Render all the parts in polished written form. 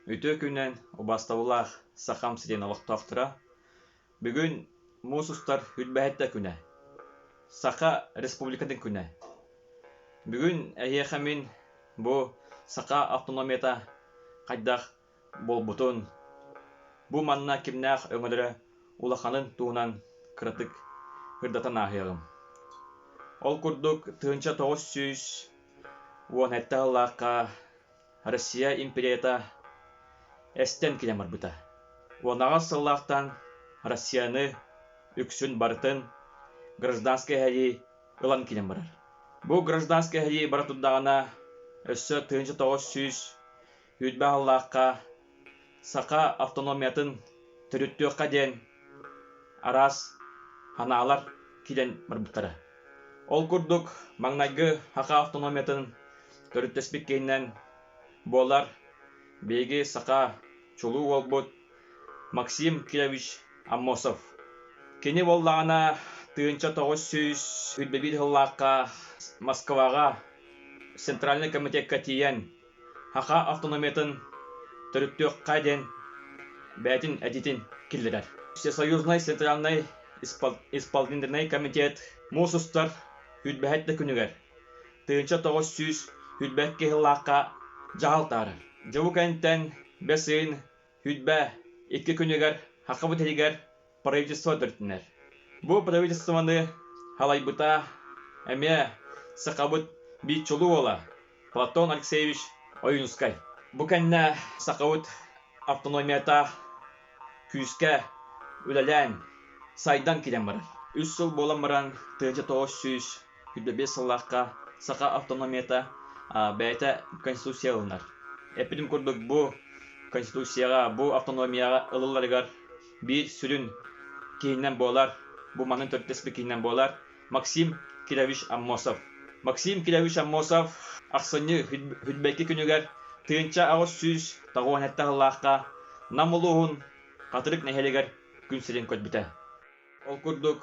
Үтүө күнүнэн убаастабыллаах Сахам сирин олохтоохторо! Бүгүн муус устар Үрбэһэттэ күнэ. Саха Республикатын күнэ. Бүгүн эһиэхэ мин бу саха автономията хайдах буолбутун, бу манна кимнээх өҥөлөрө улаханын туһунан кыратык ырдатан ааһыаҕым. Ол курдук 1917 сыллаахха Россия империята эстэн кэлэн барбыта. Уонаҕас сыллаахтан Россияны үксүн барытын гражданскай эһэрии ылан киирэн барар. Бу гражданскай эһэрии бара турдаҕына өссө 1920 сыллаахха саха автономиятын төрүттүөххэ диэн араас санаалар киирэн барбыттара. Ол курдук, маҥнайгы саха автономиятын төрүттэспит киһинэн буолар биһиги саха чулуу уолбут Максим Кирович Аммосов. Кини буоллаҕына 1921 сыллаахха Москваҕа Центральнай комитекка тиийэн Саха автономиятын төрүттүөххэ диэн бэйэтин этиитин киллэрэр. Всесоюзнай Центральнай Исполнительнай комитет муус устар сүүрбэһит да күнүгэр 1922 сыллаахха дьаһал таһаарар. Дьэ бу кэнниттэн бэс ыйын 22 күнүгэр Сахабыт иһигэр правительство төрүттэнэр. Бу правительствоны салайбыта эмиэ сахабыт биир чулуу уола Платон Алексеевич Ойуунускай. Бу кэннэ сахабыт автономията күүскэ үлэлээн, сайдан киирэн барар. Үс сыл буолан баран 1925 сыллаахха саха автономията бэйэтэ конституция ылынар. Эппитим курдук бу конституцияҕа, бу автономияҕа ылылларыгар биир сүрүн киһинэн буолар, бу манан төрүттэспит киһинэн буолар Максим Кирович Аммосов. Максим Кирович Аммосов ахсынньы Хүлбэйки күнүгэр 1897 сыллаахха Нам улууһун Хатырык нэһилиэгэр күн сирин көрбүтэ. Ол курдук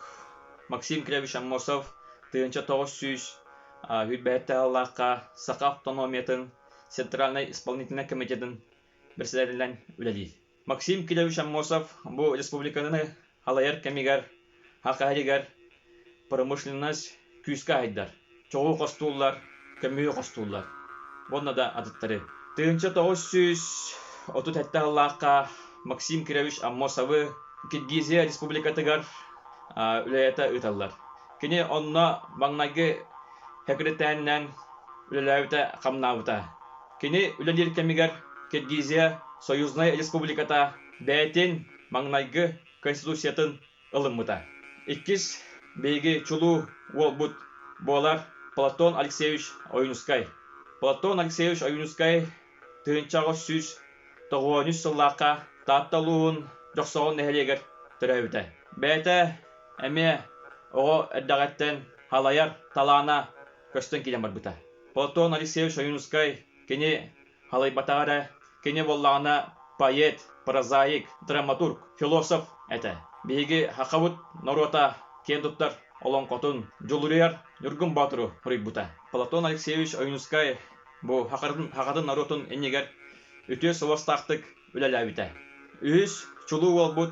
Максим Кирович Аммосов 1927 сыллаахха Саха автономиятын Центральнай исполнительнай комитетын председателинэн үлэлиир. Максим Кирович Аммосов бу республиканы халайар кэмигэр Саха сиригэр промышленность күүскэ аһыйдар. Чоҕу хостууллар, көмүһү хостууллар уонна да атыттары. 1937 сыллаахха Максим Кирович Аммосовы Киргизия Республикатыгар үлэлэтэ ыыталлар. Кини онно маҥнайгы сэкирэтээринэн үлэлээбитэ-хамнаабыта. Кини үлэлиир кэмигэр Киргизия Союзнай Республиката бэйэтин маҥнайгы Конституциятын ылыммыта. Иккис биһиги чулуу уолбут буолар Платон Алексеевич Ойуунускай. Платон Алексеевич Ойуунускай 1893 сыллаахха Таатта улууһун Дьохсоҕон нэһилиэгэр төрөөбүтэ. Бэйэтэ эмиэ оҕо эрдэҕиттэн халайар талаана көстөн киирэн барбыта. Платон Алексеевич Ойуунускай кини халайбатаҕа эрэ, кини буоллаҕына поэт, прозаик, драматург, философ этэ. Биһиги сахабыт норуота киэн туттар олоҥхотун Дьулуруйар Ньургун Боотуру суруйбута. Платон Алексеевич Ойуунускай бу сахатын норуотун иннигэр үтүө суобастаахтык үлэлээбитэ. Үһүс чулуу уолбут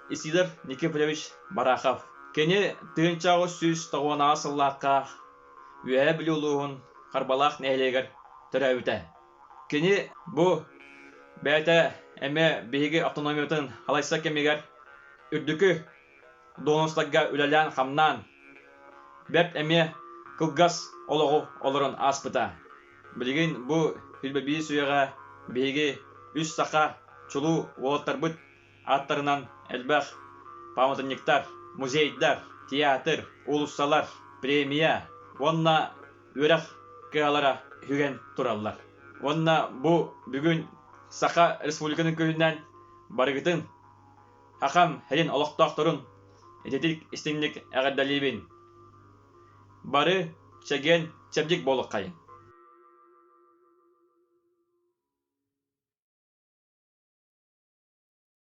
Исидор Никифорович Барахов. Кини 1898 сыллаахха Үөһээ Бүлүү улууһун Харбалаах нэһилиэгэр төрөөбүтэ. Кини бу бэйэтэ эмиэ биһиги автономиябытын халайсар кэмигэр үрдүкү дуоһунастарга үлэлээн-хамнаан, бэрт эмиэ кылгас олоҕу олорон ааспыта. Билигин бу 21 үйэҕэ биһиги үс саха чулуу уолаттарбыт ааттарынан элбэх пааматынньыктар, музейдар, театр, уулуссалар, премия уонна үөрэх кыһалара үһүгэн тураллар. Уонна бу бүгүн Саха Республикатын күнүнэн барыгытын Хахам сирин олохтоохторун ититик истиҥник эҕэрдэлиибин! Бары чэгиэн чэбдик буолуоххайыҥ!